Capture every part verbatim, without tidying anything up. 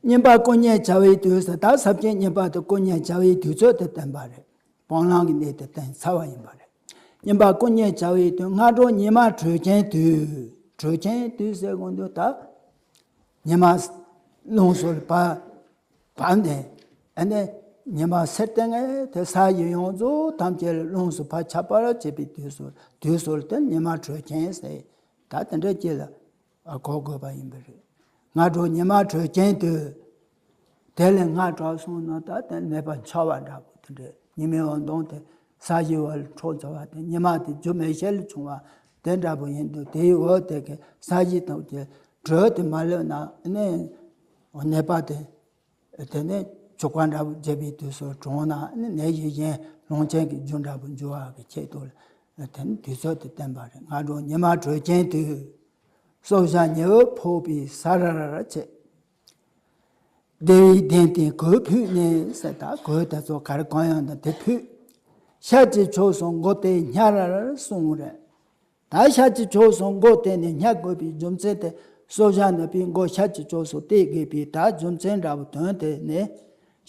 བསྙེན་པ་བསྐུ་མཉེ་བྱ་བའི་དུས་སུ། ད་ས་བཅད་བསྙེན་པ་དེ་བསྐུ་མཉེ་བྱ་བའི་དུས་ཚོད་དེ་བསྟན་པ་རེད། སྤང་བླང་གི་གནས་དེ་བསྟན་ཚར་བ་ཡིན་པ་རེད། བསྙེན་པ་བསྐུ་མཉེ་བྱ་བའི་དུས། སྔ་དྲོ་ཉི་མ་དྲོས་ཆེན་དུས། དྲོས་ཆེན་དུས་ཟེར་གོ་དུས་ད་ཉི་མ་ལྷུང་སོལ་བ་བབས་ནས། ཨ་ནི་ཉི་མ་སེར་ཏེ་ངེ་དེ་ས་གཞི་ཡོངས་རྫོགས་ཐམས་ཅད་ལ་ལྷུང་སོལ་བ་ཁྱབ་པར་བྱེད་པའི་དུས་སུ། དུས་སུ་དེ་ཉི་མ་དྲོས་ཆེན་ཟེར། ད་དེ་འདྲ་ཅིག་ལ་གོ་དགོས་པ་ཡིན་པ་རེད། སྔ་དྲོ་ཉི་མ་དྲོས་ཆེན་དུས། དེ་ལས་སྔ་དྲགས་སོང་ན་ད་དེ་ནད་པ་འཆི་བ་འདྲ་པོ་དེ་འདྲ། ཉི་མའི་འོད་སྟོང་དེ་ས་གཞི་བར་འཕྲོ་འཛིན་པ་དེ། ཉི་མ་དེ་རྒྱུ་མེད་ཤེལ་བྱུང་བ་དེ་འདྲ་པོ་ཡིན་དུས། དེའི་འོད་དེ་གིས་ས་གཞི་དང་དེ་དྲོད་དེ་མ་ལོན་ན་ནི་ནད་པ་དེ། དེ་ནས་བྱུག་པ་འདྲ་པོ་བྱས་པའི་དུས་སུ་གྲོངས་ན་ནི་ནད་གཞི་གཞན་ལོངས་སྤྱོད་ཀྱི་རྒྱུ་འདྲ་པོ་འགྱུར་བ་གི་ཆེད་དུ་ལ། དེ་ནི་དུས་ཚོད་དེ་བསྟན་པ་རེད། སྔ་དྲོ་ཉི་མ་དྲོས་ཆེན་དུས། སོལ་ཇ་ཉི་འོད་ཕོག་པའི་སར་བྱེད། བདེ་བའི་གདན་སྟེང་གོས་ཕུད་ནས་ཟེར། ད་གོས་དེ་ཚོ་ག་རེ་གང་ཡོད་ན་དེ་ཕུད། ཤར་གྱི་ཕྱོགས་སུ་མགོ་བཏེགས་སྙར་གསུངས་རེད། ད་ཤར་གྱི་ཕྱོགས་སུ་མགོ་བཏེགས་ནས་སྙར་དགོས་པའི་རྒྱུ་མཚན་དེ། སོལ་ཇ་ནི་པའི་མགོ་ཤར་གྱི་ཕྱོགས་སུ་བཏེགས་དགོས་པའི་ད་རྒྱུ་མཚན་འདྲ་པོ་དོན་དེ་ནི།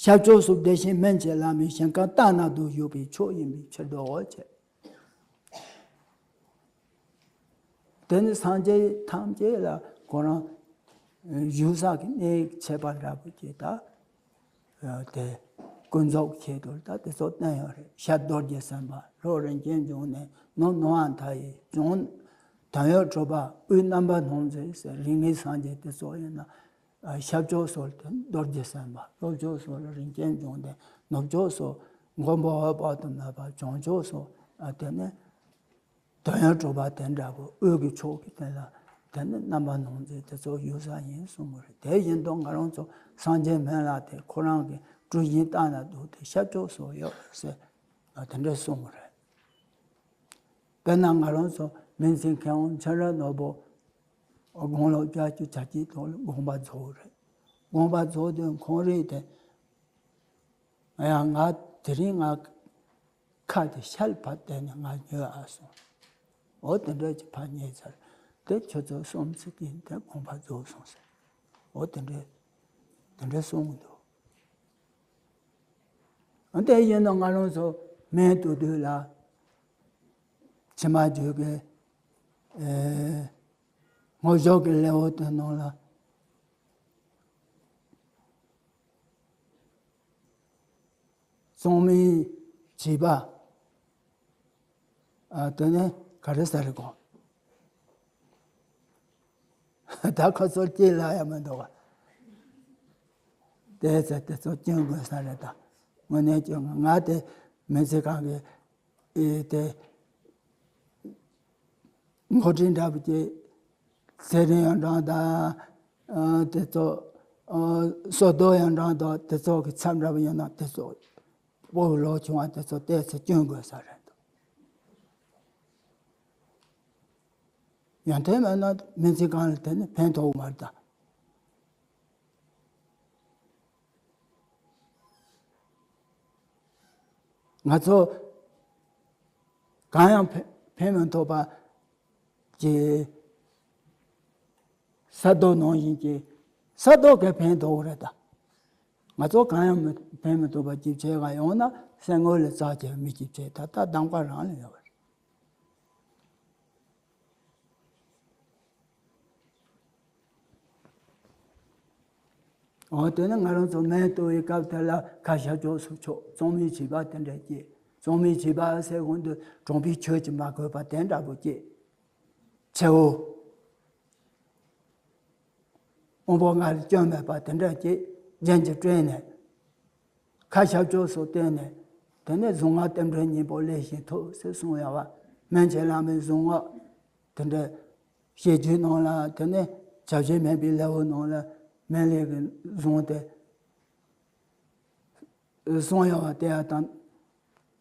ཤར་ཕྱོགས་སུ་བདེ་ཆེན་སྨན་གྱི་བླ་མའི་ཞིང་ཁམས་རྟ་ནག་ཏུ་བཞུགས་པའི་ཕྱོགས་ཡིན་པའི་ཕྱིར་དོ་ཞེས། དེ་ནི་སངས་རྒྱས་ཐམས་ཅད་ལ་ཁོ་རང་བཞུགས་ས་གི་གནས་ཁྱད་པར་འདྲ་པོ་ཅིག་ད། དེ་ཀུན་རྫོབ་ཆེད་དུ་ད་དེ་ཚོ་བསྟན་ཡོད་རེད། ཤར་རྡོ་རྗེ་སེམས་དཔའ། ལྷོ་རིན་ཆེན་འབྱུང་གནས། ནུབ་ནོར་བ་མཐའ་ཡས། བྱང་དོན་ཡོད་གྲུབ་པ། དབུས་རྣམ་པར་སྣང་མཛད་ཟེར། རིགས་ལྔའི་སངས་རྒྱས་དེ་ཚོ་ཡིན་ན། ཨ། ཤར་ཕྱོགས་སུ་དེ་རྡོ་རྗེ་སེམས་དཔའ། ལྷོ་ཕྱོགས་སུ་རིན་ཆེན་འབྱུང་གནས། ནུབ་ཕྱོགས་སུ་མགོན་པོ་འོད་དཔག་ཏུ་མེད་པ། བྱང་ཕྱོགས་སུ། ཨ། དེ་ནས་དོན་ཡོད་གྲུབ་པ་དེ་འདྲ་པོ། དབུས་ཀྱི་ཕྱོགས་ཀྱི་དེ་ལ་དེ་ནི་རྣམ་པར་སྣང་མཛད་དེ་ཚོ་བཞུགས་ས་ཡིན་གསུངས་པ་རེད། དེ་བཞིན་དུ་ང་རང་ཚོ་སངས་རྒྱས་སྨན་བླ་དེ་ཁོ་རང་གི་གྲུ་བཞི་རྟ་ནག་འདུག་དེ་ཤར་ཕྱོགས་སུ་ཡོད་ཟེར། ཨ། དེ་འདྲ་གསུངས་པ་རེད། དཔེར་ན་ང་རང་ཚོ་སྨན་རྩིས་མཁས་དབང་མཁྱེན་རབ་ནོར་བུ་དགུང་ལོ་བརྒྱད་ཅུ་གྱ་གཅིག་ཐོག་ལ་དགོངས་པ་རྫོགས་རེད། དགོངས་པ་རྫོགས་དུས་ཁོང་རིགས་དེ། ཡང་ང་དེ་རིང་ང་ཁ་དེ་ཤལ་ཕར་བལྟས་ནས་ང་ཉོས་ཨ་སོང་། འོ་དེ་འདྲ་ཅིག་ཕར་ཉོས་ཚར། དེ་ཁྱོད་ཚོ་སོམས་སི་ཀིན་དེ་དགོངས་པ་རྫོགས་སོང་ཟེར། འོ་དེ་འདྲ་དེ་འདྲ་གསུངས་འདུག། འདི་ཡིན་ན་ང་རང་ཚོ་སྨན་བཏུ་དུས་ལ་ཕྱི་མ་བརྗོད་ཀྱི་ཨེ་སྔོ་ཞོག་གི་ལེའུ་དེ་ནང་ལ་གཙང་མའི་བྱིས་པ། ཨ། དེ་ནས་ག་རེ་ཟེར་གོ། ད་ཁོ་ཚོར་སྐྱེས་ལ་ཡང་མི་འདུག་ག། དེ་ཚོ་དེ་ཚོ་སྐྱོན་དགོས་ས་རེད་ད། དངོས་གནས་སྐྱོན་དགོས། ང་དེ་སྨན་རྩིས་ཁང་གི་ཨེ་དེ་འགོ་ཁྲིད་འདྲ་པོ་ཅིག་ཚེ་རིང་ཡང་འགྲངས་དང་། ཨ། དེ་ཚོ། ཨ། བསོད་རྡོར་ཡང་འགྲངས་དང་། དེ་ཚོ་གི་ཚབ་འདྲ་པོ་ཡིན་ན་དེ་ཚོ་སྤོ་བོ་ལོ་ཆུང་བ་དེ་ཚོ་ཏོག་ཙམ་སྐྱོན་དགོས་ས་རེད་འདུག། ཡོན་ཏན་མེད་ན་སྨན་རྩིས་ཁང་ལ་དེ་ནི་ཕན་ཐོགས་མ་རེད་ད། ང་ཚོ་གང་ཡང་ཕན་ཕན་མི་ཐོགས་པ་ཀྱི་ས་རྡོ་ནང་བཞིན་གྱི་ས་རྡོ་གིས་ཕན་ཐོགས་རེད་ད། ང་ཚོ་གང་ཡང་མི་ཕན་མི་ཐོགས་པ་ཅིག་བྱེད་ག་ཡོང་ན་སེམས་ངོ་ལ་བཙག་བྱས་མི་ཅིག་བྱེད་ད། ད་གདམ་ག་རང་ལ་ཡོད་པ་རེད། འོ་དེ་ནི་ང་རང་ཚོ་སྨན་བཏུ་བའི་སྐབས་དེ་ལ་ཁ་ཤ་ཅོག་སུ་ཆོག་གཙང་མའི་བྱིས་པ་དེ་འདྲ་སྐྱེས། གཙང་མའི་བྱིས་པ་ཟེར་གོང་དུ་གྲོང་པའི་ཆོས་ཀྱིས་མ་གོས་པ་དེ་འདྲ་པོ་སྐྱེས། ཆེ་བོ། དབང་པོ་ལྔ་ལ་སྐྱོན་མེད་པ་དེ་འདྲ་སྐྱེས། རྒྱན་གྱིས་སྤྲས་ནས། ཁ་ཤ་ཅོག་སུ་བསྟན་ནས། དེ་ནས་གཟུངས་སྔགས་རྟེན་འབྲེལ་སྙིང་པོ་ལས་ཤིན་ཐུབ་ཟེར་གསུངས་ཡོད་པ། སྨན་གྱི་བླ་མའི་གཟུངས་སྔགས་དེ་འདྲ་བཤད་རྒྱུད་ནང་ལ། དེ་ནས་བྱ་བྱེད་མེད་པའི་ལེའུ་ནང་ལ་སྨན་བླའི་གི་གཟུངས་དེ་གསུངས་ཡོད་པ་དེ་ཡང་དང་།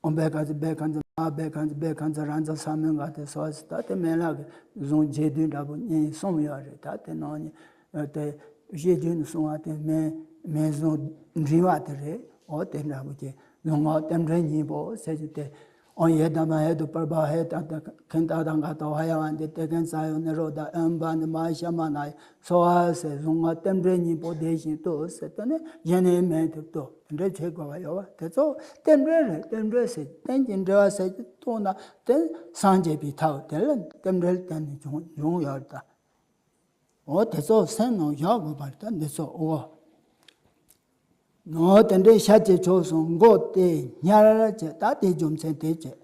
ཨོཾ་བྷཻ་ཥ་ཛྱ་བྷཻ་ཥ་ཛྱ་མ་ཧཱ་བྷཻ་ཥ་ཛྱ་བྷཻ་ཥ་ཛྱ་རཱ་ཛྱ་ས་མུདྒ་སྟེ་སྭཱ་ཧཱ་ཟེར། ད་དེ་སྨན་བླ་གི་གཟུངས་རྗེས་ཟློས་འདྲ་པོ་གཉིས་གསུངས་ཡོད་རེད། ད་དེ་ནང་ནས་དེ་བཤད་རྒྱུད་ནས་གསུངས་པ་དེ་སྨན་སྨན་གཟུངས་འབྲིང་བ་དེ་རེད། འོ་དེ་འདྲ་པོ་ཅིག་གཟུངས་སྔགས་རྟེན་འབྲེལ་སྙིང་པོ་ཟེར་གྱི་དེ། ཨོ་ཡེ་དྷརྨ་ཧེ་ཏུ་པར་བྷ་ཧེ་ཏ་ཏ་ཁིན་ཏ་དང་ག་ཏོ་ཧ་ཡ་ཝན་ཏི་ཏེ་ཁན་ས་ཡོ་ནི་རོ་དྷ་ཨེམ་བ་ནི་མ་ཤ་མ་ན་ཡ་སོ་ཧ་ཟེར་གཟུངས་སྔགས་རྟེན་འབྲེལ་གཉིས་པོ་དེ་བཞིན་དུ་ཟེར་དེ་ནི་གཞན་ནི་མེད་དུ་ལྟོས། དེ་འདྲ་བྱེད་དགོས་པ་ཡོད་པ་དེ་ཚོ་རྟེན་འབྲེལ་རེད། རྟེན་འབྲེལ་ཟེར་རྟེན་གྱི་འབྲེལ་བ་ཟེར་གྱི་ཐོག་ན་དེ་སངས་རྒྱས་པའི་ཐབས་དེ་ལ་རྟེན་འབྲེལ་བརྟེན་ནས་བྱུང་བྱུང་ཡོད་ད། འོ་དེ་ཚོ་སེམས་ནང་བཞག་དགོས་པ་རེད་ད་འདི་ཚོ། འོ་ནོ་དེ་འདྲའི་ཤཱཀྱའི་ཕྱོགས་སུ་མགོ་བཏེགས་སྙར་བྱས། ད་དེའི་རྒྱུ་མཚན་དེ་བྱས།